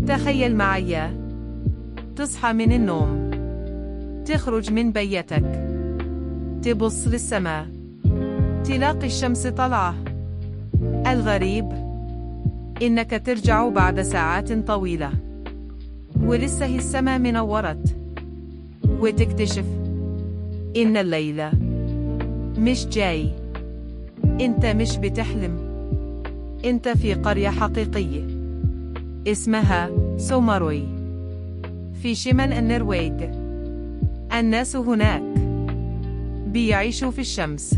تخيل معايا، تصحى من النوم، تخرج من بيتك، تبص للسماء، تلاقي الشمس طالعة. الغريب إنك ترجع بعد ساعات طويلة ولسه السماء منورت، وتكتشف إن الليلة مش جاي. إنت مش بتحلم، إنت في قرية حقيقية اسمها سوماروي في شمال النرويج. الناس هناك بيعيشوا في الشمس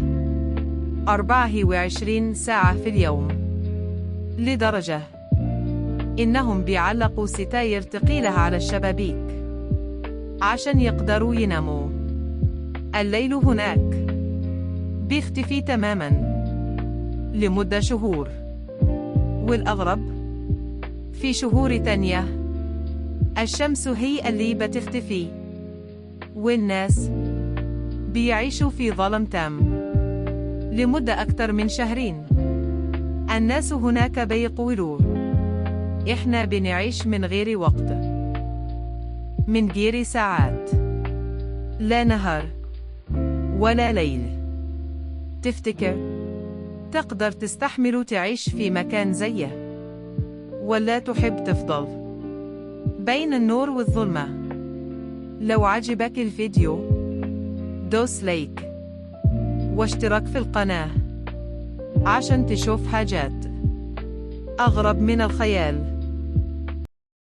24 ساعة في اليوم، لدرجة إنهم بيعلقوا ستاير ثقيلة على الشبابيك عشان يقدروا يناموا. الليل هناك بيختفي تماماً لمدة شهور، والأغرب في شهور تانية الشمس هي اللي بتختفي، والناس بيعيشوا في ظلام تام لمدة أكثر من شهرين. الناس هناك بيقولوا إحنا بنعيش من غير وقت، من غير ساعات، لا نهار ولا ليل. تفتكر تقدر تستحمل تعيش في مكان زيه، ولا تحب تفضل بين النور والظلمة؟ لو عجبك الفيديو دوس لايك واشتراك في القناة عشان تشوف حاجات أغرب من الخيال.